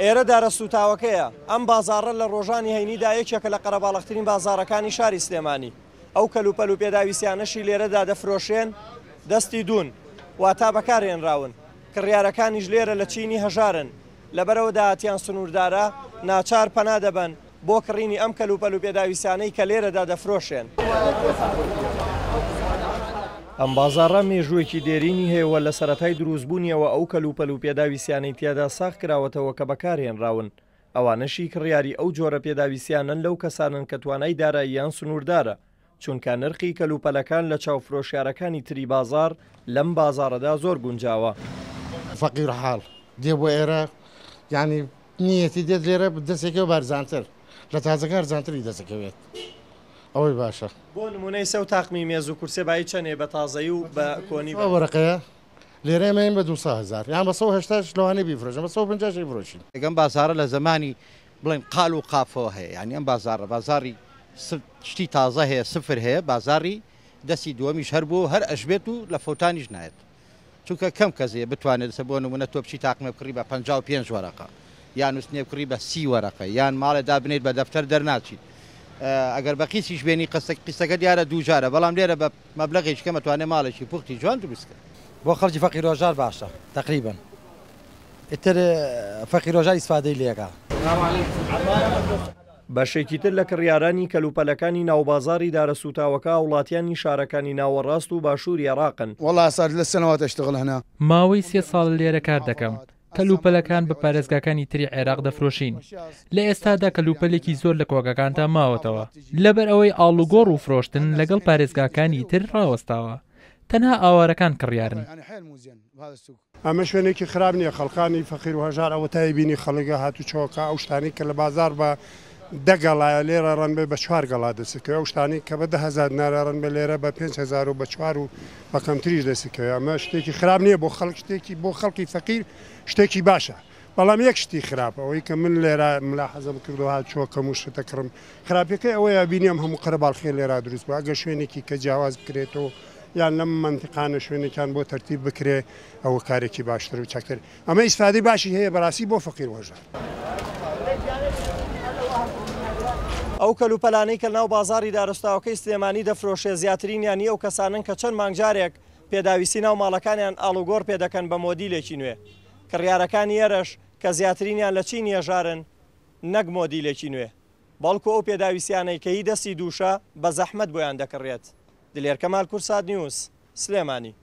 ئێرە دارە سووتاوەکەیە، ئەم بازاڕە لە ڕۆژانی هەینیدا یەکێکە لە قەرەباڵغترین بازاڕەکانی شاری سلێمانی، ئەو کەلوپەل و پێداویستیانەشی لێرەدا دەفرۆشرێن دەستی دوون، واتا بەکارهێنراون، کڕیارەکانیش لێرە لە چینی هەژارن، لەبەرئەوە داهاتیان سنووردارە، ناچار پەنا دەبەن بۆ کڕینی ئەم کەلوپەل و پێداویستیانەی کە لێرەدا دەفرۆشرێن. ئەم بازاڕە مێژوویەکی دێرینی هەیە و لە سەرەتای دروستبوونیەوە ئەو کەلوپەل و پێداویستیانەی تیادا ساغ کراوەتەوە کە بەکارهێنراون، ئەوانەشی کڕیاری ئەو جۆرە پێداویستیانەن لەو کەسانەن کە توانای داراییان سنووردارە، چونکە نرخی کەلوپەلەکان لە چاو فرۆشیارەکانی تری بازاڕ لەم بازاڕەدا زۆر گونجاوە. فەقیر حاڵ دێ بۆ ئێرە یانی نیەتی دێت لێرە دەسێکەوە بارزانتر لە تازەکە هەرزانتری دەسەکەوێت ئەوەی باشە. بۆ نمونە ئیسە و تاقمی مێز و کورسێ بایی چەنێ بە تازەیی و بە کۆنی بە. وەرەقەیە لێرە ئێمە بە دوو هەزار یان بە 180 لەوانەیە بیفرۆشن بە 150 ئەیفرۆشین. ئەم بازاڕە لە زەمانی بڵێن قال و قافەوە هەیە یانی ئەم بازاڕە بازاڕی شتی تازە هەیە سفر هەیە بازاڕی دەستی دووەمیش هەر بووە و هەر ئەشبێت و لە فەوتانیش نایەت چونکە کەم کەس هەیە بتوانێت لەسەر بۆ نمونە تۆ بچی تاقمێ بکڕی بە 55 وەرەقە یان نووسنێ بکڕی بە 30 وەرەقە یان ماڵێ دابنێیت بە دەفتەر دەرناچیت ئەگەر بە قیسیش بێنی قستە قیستەکە دیارە دوو جارە بەڵام لێرە بە مەبلەغێکی کەم ئەتوانێ ماڵێکی پوختی جوان دروست کە. بۆ خەڵکی فەقیر هەژار باشە تەقریبەن ئیتر فەقیر هەژار ئیسفادەی لێکا. بەشێکی تر لە کڕیارانی کەلوپەلەکانی ناوبازاڕی دارەسووتاوەکە هاوڵاتیانی شارەکانی ناوەڕاست و باشووری عێراقن. واللە صار 3 سنوات اشتغل هنا. ماوەی سێ ساڵە لێرە کار دەکەم، کەلوپەلەکان بە پارێزگاکانی تری عێراق دەفرۆشین، لە ئێستادا کەلوپەلێکی زۆر لە کۆگاکاندا ماوەتەوە، لەبەرئەوەی ئاڵوگۆڕ و فرۆشتن لەگەڵ پارێزگاکانی تر ڕاوەستاوە، تەنها ئاوارەکان کڕیارن. ئەمە شوێنێکی خراپ نیە خەڵکانی فەقیر و هەژار ئەوەتای بینی خەڵک هاتوچۆکە ئەو شتانەی کە لە بازاڕ بە دە گەڵایە لێرە ڕەنبێ بە چوار گەڵا دەسکەوێ ئەو شتانەی کە بە 10,000 دینارە ڕەنبێ لێرە بە 5,000 و بە چوار و بە کەمتریش دەسکەوێ ئەمە شتێکی خراپ نیە بۆ خەڵک شتێکی بۆ خەڵکی فەقیر شتێکی باشە بەڵام یەک شتی خراپ ئەوەی کە من لێرە ملاحەزەم کردو هاتوچۆکەم و شتەکڕم خراپیەکەی ئەوەیە بینیم هەموو قەرەباڵخیە لێرا دروست بوو ئەگەر شوێنێکی کە جیاواز بکرێتەوە یان لەم مەنتیقانە شوێنێکیان بۆ تەرتیب بکرێ ئەوە کارێکی باشتر و چاکتر ئەمە ئیسفادەی باشی هەیە بەراستی بۆ فەقیر و هەژار. ئەو کەلوپەلانەی کە لەناو بازاڕی دارستاوەکەی سلێمانی دەفرۆشرێت زیاترینیان هی ئەو کەسانەن کە چەند مانگ جارێک پێداویستی ناو ماڵەکانیان ئاڵوگۆڕ پێدەکەن بە مۆدیلێکی نوێ کڕیارەکانی ئێرەش کە زیاترینیان لە چینی هەژارن نەک مۆدیلێکی نوێ بەڵکو ئەو پێداویستیانەی کە هی دەستی دووشە بە زەحمەت بۆیان دەکڕرێت. دلێر کەمال کوردسات نیوز، سلێمانی.